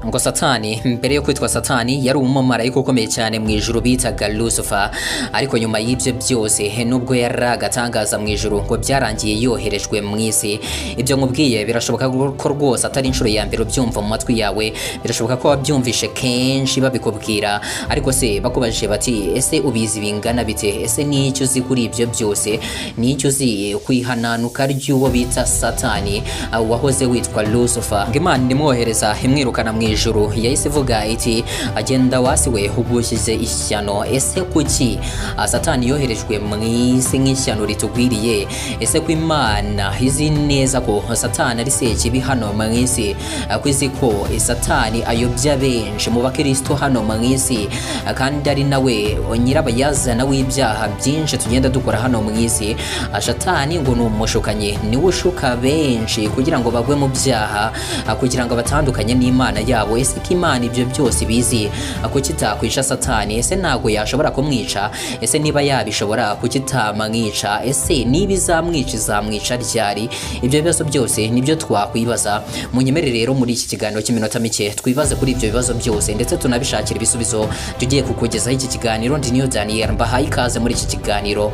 Ngo Satani mbere yo kwitwa Satani yari umumarayika ukomeye cyane mu ijuru bitaga Lucifer, ariko nyuma y'ibyo byose nubwo yari agatangaza mu ijuru ngo byarangiye yoherejwe mu isi. Ibyo nkubwiye birashoboka ko rwose atari inshuro ya mbere ubyumva mu matwi yawe, birashoboka ko wabyumvishe kenshi babikubwira, ariko se bakubajije bati ese ubizi bingana bite? Ese ni icyo uzi kuri ibyo byose? Ni icyo uzi kwihananuka ry'uwo bita Satani wahoze witwa Lucifer? Ngo Imana imwohereza imwirukana mu ijuru yahise ivuga iti agenda wasiwe ugushyize ishyano. Ese kuki Satani yoherejwe mu isi nk'ishyano ritugwiriye? Ese ko Imana izi neza ko Satani ari sekibi hano mu isi, ko izi ko Satani ayobya benshi mu bakristo hano mu isi, kandi ari nawe nyirabayazana w'ibyaha byinshi tugenda dukora hano mu isi? Satani ngo ni umushukanyi, niwe ushuka benshi kugira ngo bagwe mu byaha, kugira ngo batandukanye n'Imana yabo. Ese ko Imana ibyo byose bizi, kuki itakwica Satani? Ese ntago yashobora kumwica? Ese niba yabishobora kuki itamwica? Ese niba izamwica izamwica ryari? Ibyo bibazo byose nibyo twakwibaza. Munyemere rero muri iki kiganiro cy'iminota mike twibaze kuri ibyo bibazo byose ndetse tunabishakira ibisubizo. Tugiye kukugezaho iki kiganiro, ndi Niyo Daniel, mbahaye ikaze muri iki kiganiro.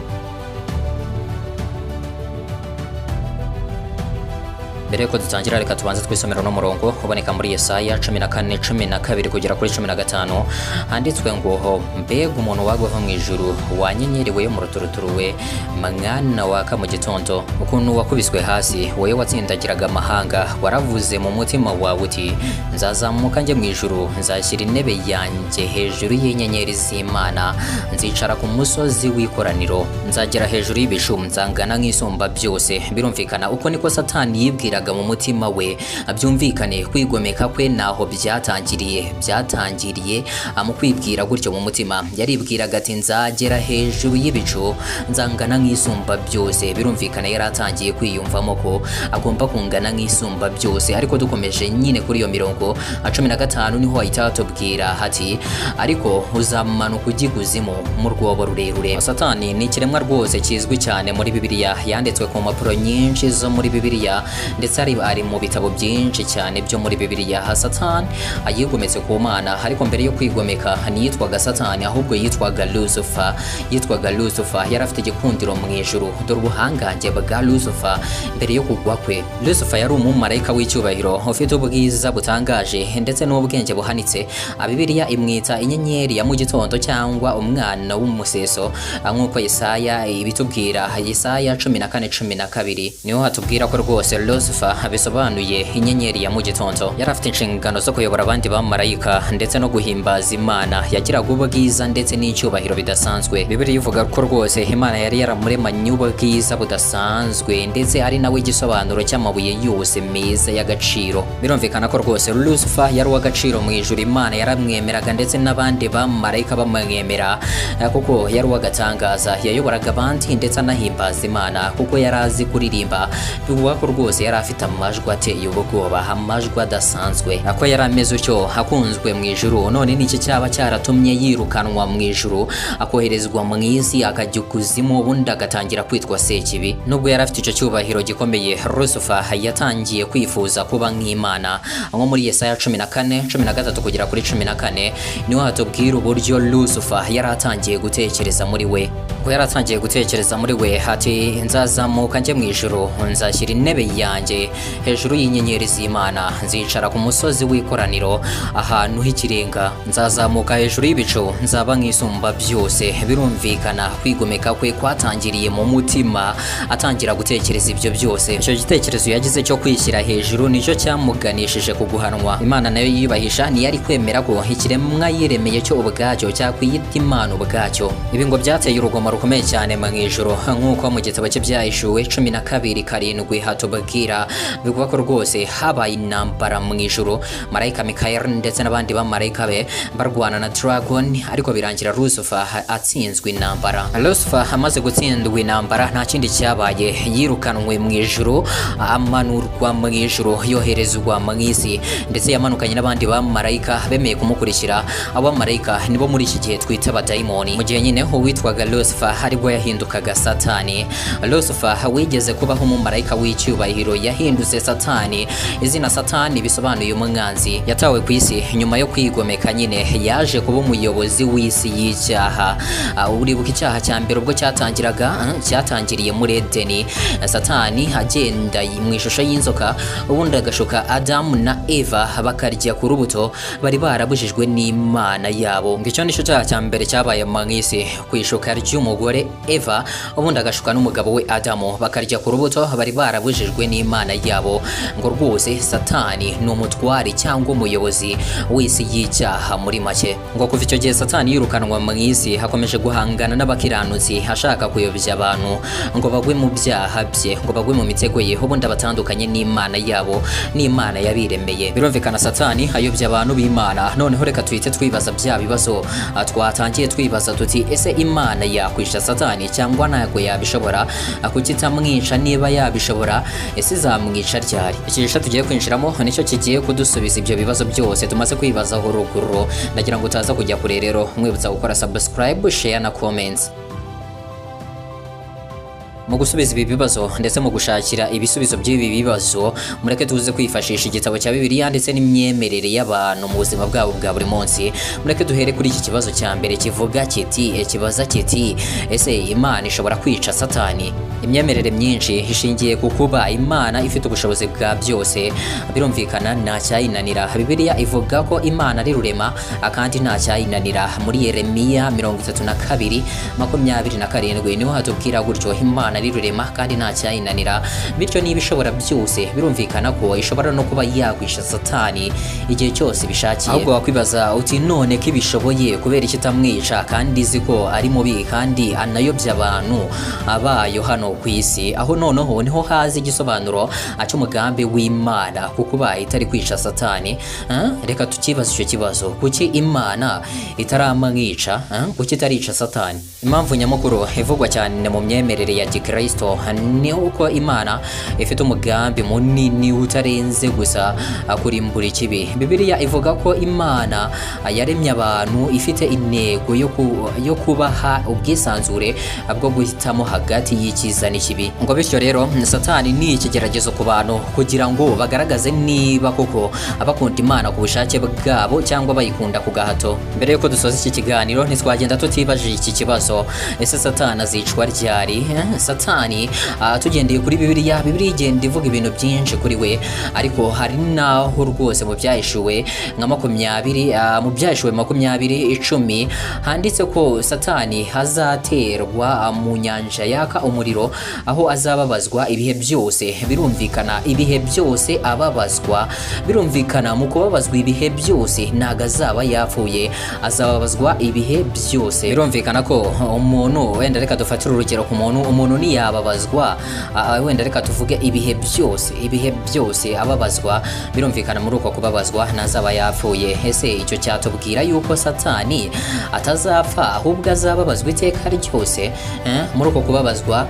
Mbere yuko dutangira reka tubanze twisomera no murongo uboneka muri Yesaya 14:12 kugera kuri 15, handitswe ngo mbega umuntu wagwa mu ijuru wanyenyeriwe mu ruturuturu we, mwana waka mu gitondo, ukuntu wakubiswe hasi wowe watsindagiraga amahanga, waravuze mu mutima wawe uti nzazamuka njye mu ijuru, nzashyira intebe yanjye hejuru y'inyenyeri z'Imana, nzicara ku musozi w'ikoraniro, nzagera hejuru y'ibicu, nzangana nk'isumba byose. Birumvikana uko niko Satani yibwira mu mutima we. Byumvikane kwigomeka kwe naho byatangiriye mu kwibwira gutyo mu mutima. Yaribwiraga ati nzagera hejuru y'ibicu, nzangana nk'isumba byose. Birumvikana yari atangiye kwiyumvamo ko agomba kungana nk'isumba byose. Ariko dukomeje nyine kuri iyo mirongo 15 niho ahita atubwira ati ariko uzamanuka ujya ikuzimu mu rwobo rurerure. Satani ni ikiremwa rwose kizwi cyane muri Bibiliya, yanditswe ku mpapuro nyinshi zo muri Bibiliya ndetse ari mu bitabo byinshi cyane byo muri Bibiliya. Satani ayigometse ku Mana, ariko mbere yo kwigomeka ntiyitwaga Satani ahubwo yitwaga Lucifer. Yitwaga Lucifer, yari afite igikundiro mu ijuru. Dore ubuhangange bwa Lucifer mbere yo kugwa kwe. Lucifer yari umumarayika w'icyubahiro ufite ubwiza butangaje ndetse n'ubwenge buhanitse. Bibiliya imwita inyenyeri ya mu gitondo cyangwa umwana w'umuseso, nk'uko Yesaya ibitubwira. Yesaya 14:12 niho hatubwira ko rwose Lucifer bisobanuye inyenyeri ya mu gitondo. Yari afite inshingano zo kuyobora abandi bamarayika ndetse no guhimbaza Imana. Yagiraga ubwiza ndetse n'icyubahiro bidasanzwe. Bibiliya ivuga ko rwose Imana yari yaramuremanye ubwiza budasanzwe ndetse ari nawe igisobanuro cy'amabuye yose meza y'agaciro. Birumvikana ko rwose Lucifer yari uw'agaciro mu ijuru. Imana yaramwemeraga ndetse n'abandi bamarayika bamwemera kuko yari uw'agatangaza. Yayoboraga abandi ndetse anahimbaza Imana kuko yari azi kuririmba. Bivuga ko rwose yari afite amajwi ateye ubwoba, amajwi adasanzwe. Ako yari ameze utyo akunzwe mu ijuru, none niki cyaba cyaratumye yirukanwa mu ijuru akoherezwa mu isi akajya ikuzimu ubundi agatangira kwitwa Sekibi? Nubwo yari afite icyo cyubahiro gikomeye, Lucifer yatangiye kwifuza kuba nk'Imana. Nko muri Yesaya 14:13 kugera kuri 14 niho hatubwira uburyo Lucifer yari atangiye gutekereza muri we. Ngo yari atangiye gutekereza muri we ati nzazamuka njye mu ijuru, nzashyira intebe yanjye hejuru y'inyenyeri z'Imana, nzicara ku musozi w'ikoraniro ahantu h'ikirenga, nzazamuka hejuru y'ibicu, nzaba nk'isumba byose. Birumvikana kwigomeka kwe kwatangiriye mu mutima, atangira gutekereza ibyo byose. Icyo gitekerezo yagize cyo kwishyira hejuru nicyo cyamuganishije ku guhanwa. Imana nayo yiyubahisha ntiyari kwemera ko ikiremwa yiremeye cyo ubwacyo cyakwiyita Imana ubwacyo. Ibi ngo byateye urugomo rukomeye cyane mu ijuru, nk'uko mu gitabo cy'Ibyahishuwe 12:7 hatubwira. Bivugwa ko rwose habaye intambara mu ijuru, marayika Mikael ndetse n'abandi bamarayika be barwana na Dragon, ariko birangira Lucifer atsinzwe intambara. Lucifer amaze gutsindwa intambara nta kindi cyabaye, yirukanwe mu ijuru, amanurwa mu ijuru, yoherezwa mu isi, ndetse yamanukanye n'abandi bamarayika bemeye kumukurikira. Abo bamarayika nibo muri iki gihe twita abadayimoni. Mu gihe nyine uwitwaga Lucifer Lucifer aribwo yahindukaga Satani. Lucifer wigeze kubaho umumarayika w'icyubahiro yahindutse Satani. Izina Satani bisobanuye umwanzi. Yatawe ku isi nyuma yo kwigomeka nyine, yaje kuba umuyobozi w'isi y'icyaha. Uribuka icyaha cya mbere ubwo cyatangiraga, cyatangiriye muri Edeni. Satani agenda mu ishusho y'inzoka, ubundi agashuka Adamu na Eva bakarya ku rubuto bari barabujijwe n'Imana yabo. Ngo icyo nicyo cyaha cya mbere cyabaye mu isi, ku ishuka ry'umugore Eva, ubundi agashuka n'umugabo we Adamu bakarya ku rubuto bari barabujijwe n'Imana yabo. Ngo rwose Satani ni umutwari cyangwa umuyobozi w'isi y'icyaha muri make. Ngo kuva icyo gihe Satani yirukanwa mu isi, hakomeje guhangana n'abakiranutsi, ashaka kuyobya abantu ngo bagwe mu byaha bye, ngo bagwe mu mitego ye, ubundi abatandukanye n'Imana yabo, n'Imana yabiremeye. Birumvikana Satani ayobya abantu b'Imana. Noneho reka tuhite twibaza bya bibazo twatangiye twibaza tuti: ese Imana yakwisha Satani cyangwa ntabwo yabishobora? Kuki itamwica niba yabishobora? Ese izamwica ryari? Iki gice tugiye kwinjiramo nicyo kigiye kudusubiza ibyo bibazo byose tumaze kwibazaho ruguru. Ndagira ngo utaza kujya kure rero, mwibutsa gukora subscribe, share na comments. Mu gusubiza ibi bibazo ndetse mu gushakira ibisubizo by'ibi bibazo, mureke tuze kwifashisha igitabo cya Bibiliya ndetse n'imyemerere y'abantu mu buzima bwabo bwa buri munsi. Mureke duhere kuri iki kibazo cya mbere kivuga kiti, kibaza kiti: ese Imana ishobora kwica Satani? Imyemerere myinshi ishingiye ku kuba Imana ifite ubushobozi bwa byose. Birumvikana nta cyayinanira. Bibiliya ivuga ko Imana ari rurema kandi nta cyayinanira. Muri Yeremiya 32:27 niho hatubwira gutyo: Imana ari rurema kandi nta cyayinanira. Bityo niba ishobora byose, birumvikana ko ishobora no kuba yakwisha Satani igihe cyose bishakiye. Ahubwo wakwibaza uti: none ko ibishoboye, kubera iki itamwica kandi izi ko ari mubi kandi anayobya abantu abayo hano ku isi? Aho noneho niho haza igisobanuro cy'umugambi w'Imana kuko ubaye itari kwica Satani. Reka tukibaze icyo kibazo: kuki Imana itaramwica? Kuki itarica Satani? Impamvu nyamukuru ivugwa cyane mu myemerere ya Gikristo ni uko Imana ifite umugambi munini utarenze gusa kurimbura ikibi. Bibiliya ivuga ko Imana yaremye abantu ifite intego yo kubaha ubwisanzure bwo guhitamo hagati y'icyiza n'ikibi. Ngo bityo rero Satani ni ikigeragezo ku bantu kugira ngo bagaragaze niba koko abakunda Imana ku bushake bwabo cyangwa bayikunda ku gahato. Mbere yuko dusoza iki kiganiro, ntitwagenda tutibajije iki kibazo: ese Satani azicwa ryari? Satani tugendeye kuri Bibiliya, Bibiliya igenda ivuga ibintu byinshi kuri we, ariko hari naho rwose mu byahishuwe nka 20, mu byahishuwe 20:10 handitse ko Satani hazaterwa mu nyanja yaka umuriro, aho azababazwa ibihe byose. Birumvikana ibihe byose ababazwa, birumvikana mu kubabazwa ibihe byose ntago azaba yapfuye, azababazwa ibihe byose. Birumvikana ko umuntu, wenda reka dufatire urugero ku muntu, umuntu ntiyababazwa, wenda reka tuvuge ibihe byose, ibihe byose ababazwa, birumvikana muri uko kubabazwa ntazaba yapfuye. Ese icyo cyatubwira yuko Satani atazapfa ahubwo azababazwa iteka ryose? Muri uko kubabazwa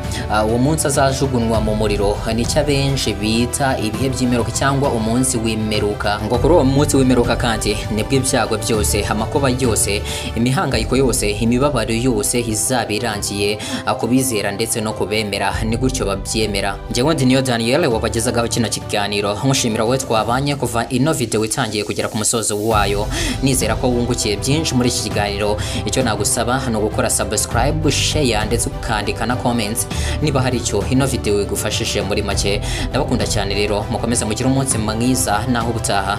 uwo munsi azajugunywa mu muriro, nicyo abenshi bita ibihe by'imperuka cyangwa umunsi w'imperuka. Ngo kuri uwo munsi w'imperuka kandi nibwo ibyago byose, amakuba yose, imihangayiko yose, imibabaro yose izaba irangiye kubizera ndetse no kubemera. Ni gutyo babyemera. Njyewe ndi Niyo Daniel wabagezagaho kino kiganiro, nkushimira wowe twabanye kuva ino video itangiye kugera ku musozo wayo. Nizera ko wungukiye byinshi muri iki kiganiro. Icyo nagusaba ni ugukora subscribe, share ndetse ukandika na comments niba hari icyo ino video igufashije muri make. Ndabakunda cyane rero, mukomeze mugire umunsi mwiza, naho ubutaha.